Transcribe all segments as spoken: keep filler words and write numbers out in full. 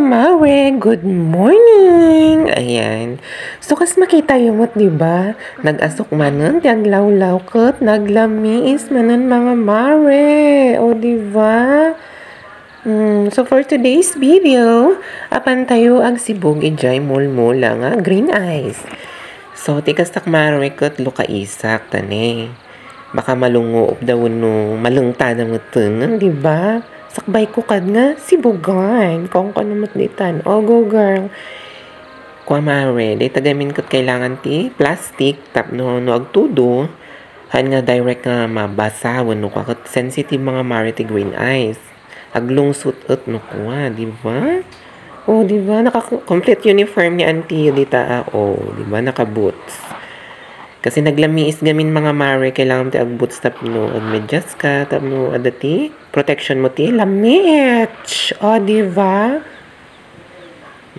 Mare, good morning! Ayan. So, kas makitayo met, di ba? Nag-asok manen ti aglawlaw ket naglamiis manen, mga mare. O, di ba? Mm, so, for today's video, apantayo agsibug idiay mulmula nga green ice. So, ti kastak, mare, ket lukaisak ta ne. Baka malunguop da wenno malengtana metten, di ba? Sakbay ko kad nga sibugan. Kongko na met ditan. O, go, girl. Kua, mare, dayta gamin ket kailangan ti plastic tapno no agtudo, haan nga direct nga mabasa wenno kua ket sensitive, mga mare, ti green ice. Aglungsot et no kua, di ba? O, di ba? Naka-complete uniform ni Auntie dita, ah. O, di ba? Naka-boots. Kasi naglamiis gamin, mga mare, kailangan ti agboots tapno agmedyas ka, tapno adda ti protection mo ti lamiis. O, di ba?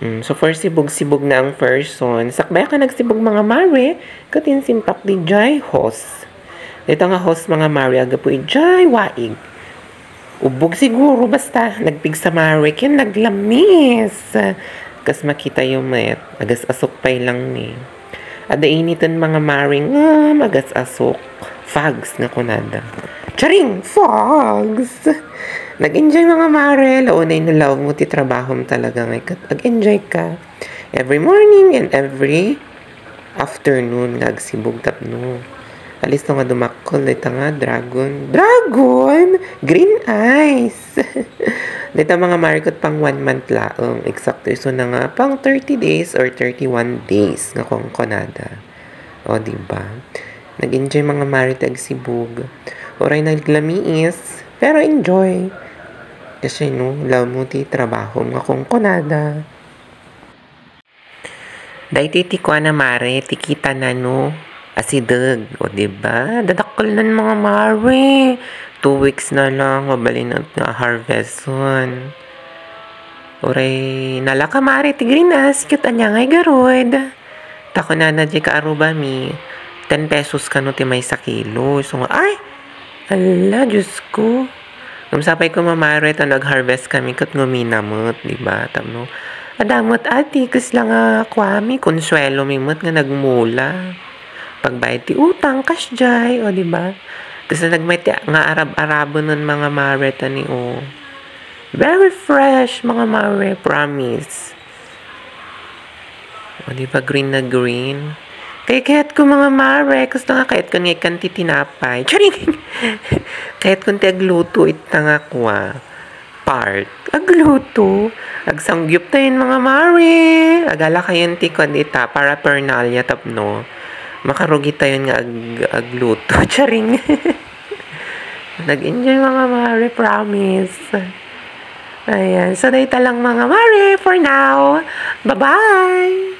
Mm, so, for sibug-sibug na ang person. Sakbay ka nagsibug, mga mare, ket insimpak didiay hose. Dayta nga hose, mga mare, aggapu idiay waig. Ubbog siguro, basta nagpigsa, mare, ken naglamiis. Kas makitayo met, agas-asok pay lang ni. Adda initen, mga mare, ngem agas-asok. Fogs nga kunada. Charing! Fogs! Nag-enjoy, mga mare. Launay no love mo ti trabahom talaga nga ikat. Ag-enjoy ka. Every morning and every afternoon nga agsibug tapno. Alisto nga dumakkel dayta nga dragon. Dragon! Green ice! Dayta, mga mare, ket pang one month laeng. Eksakto isuna nga pang thirty days or thirty-one days nga kongkonada. O, di ba? Nag-enjoy, mga mare, ti agsibug. Uray naglamiis, pero enjoy. Kasi, no, love mo ti trabahom nga kongkonada. Daytoy ti kuana, mare, ti kitana no asideg. O, di ba? Dadakkelnan, mga mare. Two weeks na lang, mabalin nga harveston. Uray, nalaka, mare, ti green ice, ket ania nga igarud? Ta kunana diay kaarrubami, ten pesos kano ti maysa kilo. So nga, ay! Ala, Diyos ko. Ngem sapay ko, mga mare, ta nag-harvest kami ket ngumina met, di ba? Tapno, adda met, ati, kasla nga kuami, konsuelomi met nga nagmula. Pagbayad ti utang, kasdiay, o, di ba? Kasla nagmayat ti nga arab-arabenen, mga mare, ta ni, o. Very fresh, mga mare, promise. O, di ba, green na green? Kay kayat ko, mga mare, gusto nga kayat ko nga ikkan ti tinapay. Charing! Kayat ko ti agluto ita nga kua, part. Agluto. Agsangyup tayon, mga mare. Agala kayon ti kuan ita, paraphernalia tapno. Makarugi tayon nga ag-, agluto. Charing! Nag-enjoy, mga mare, promise. Ayan. So, dayta lang, mga mare, for now. Bye-bye!